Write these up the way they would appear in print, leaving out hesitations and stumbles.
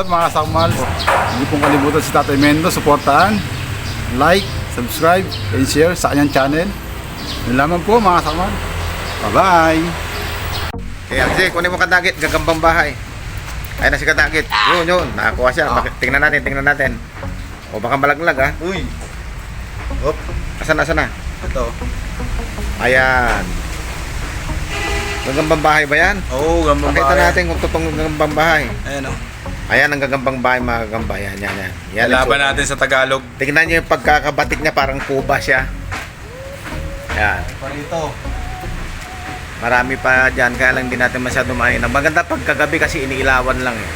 up, mga kasakmal? Hindi pong kalimutan si Tatay Mendo, suportahan, like, subscribe, and share sa kanyang channel. Yun lamang po, mga kasakmal. Bye-bye! Kaya Alzi, kunin mo kadagit, gagambang bahay. Ayun na si kadagit. Yun, yun. Nakakuha siya. Ah. Tingnan natin, tingnan natin. O baka malaglag ha. Uy. Hop. Asan, asan na? Ito. Ayan. Gagambang bahay ba yan? Oo, gambang Pakita bahay. natin kung totoong gagambang bahay. Ayan oh. Ayan ang gagambang bahay, mga gagamba. Yan, yan, yan. Yan ang Laban suot. natin sa Tagalog. Tingnan niyo yung pagkakabatik niya, parang kuba siya. Yan. Parito. Marami pa dyan, kaya lang hindi natin masyado mainam. Maganda pagkagabi kasi iniilawan lang eh.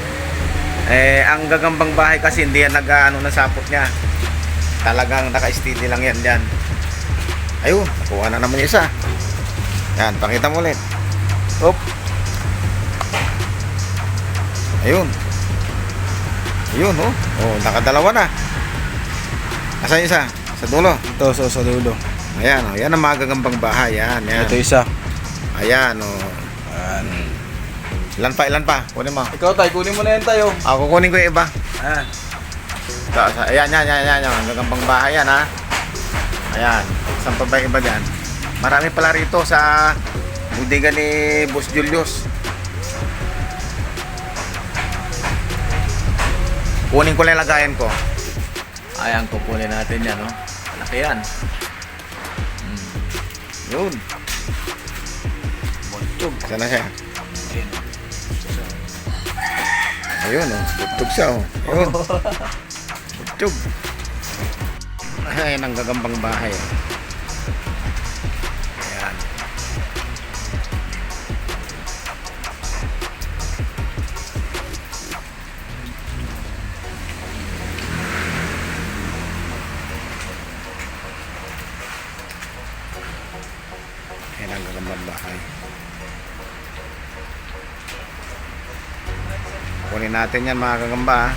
Eh, ang gagambang bahay kasi hindi yan nag-ano ng sapot niya. Talagang naka-steady lang yan dyan. Ayun, nakuha na naman yung isa. Yan, pakita mo ulit. Op. Ayun. Ayun, oh. Oh, nakadalawa na. Asan yung isa? Sa dulo. Ito, so, sa dulo. Ayan, oh. Yan ang mga gagambang bahay. Yan, yan. Ito isa. Ayan, oh. Ayan. Ilan pa, ilan pa? Kunin mo. Ikaw tayo, kunin mo na yan tayo. Ako kukunin ko yung iba. Ayan. Ito, ayan, yan, yan, yan, yan. Ang gagambang bahay yan, ha. Ayan. Saan pa ba yung iba dyan? Marami pala rito sa bodega ni Boss Julius. Kunin ko lang yung lagayan ko. Ayan, kukunin natin yan, no? Malaki yan. Yun. Butog. Saan na siya? Ayun. Ayun, oh. Bugtog siya, oh. Ayun. Bugtog. Ayan ang gagambang bahay. Oh. Ayan. Ayan ang gagambang bahay. Kunin natin yan, mga kagamba. Ah.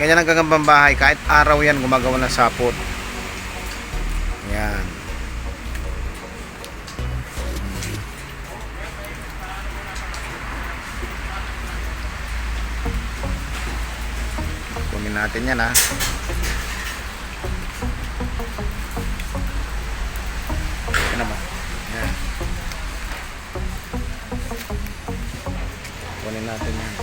Ganyan ang gagambang bahay. Kahit araw yan gumagawa ng sapot. Yan. Kunin natin yan ha. Ano ba? Yan. Kunin natin yan.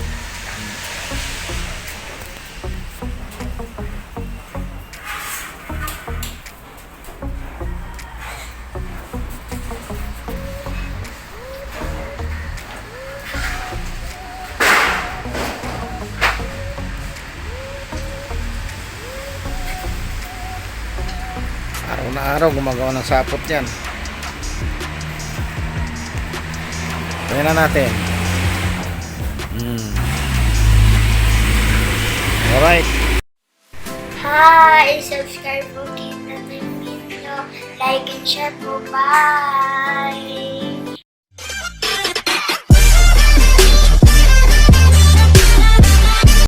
Araw na araw gumagawa ng sapot yan. Kunin na natin. Alright. Hi! Subscribe po kita ng video. Like and share po. Bye!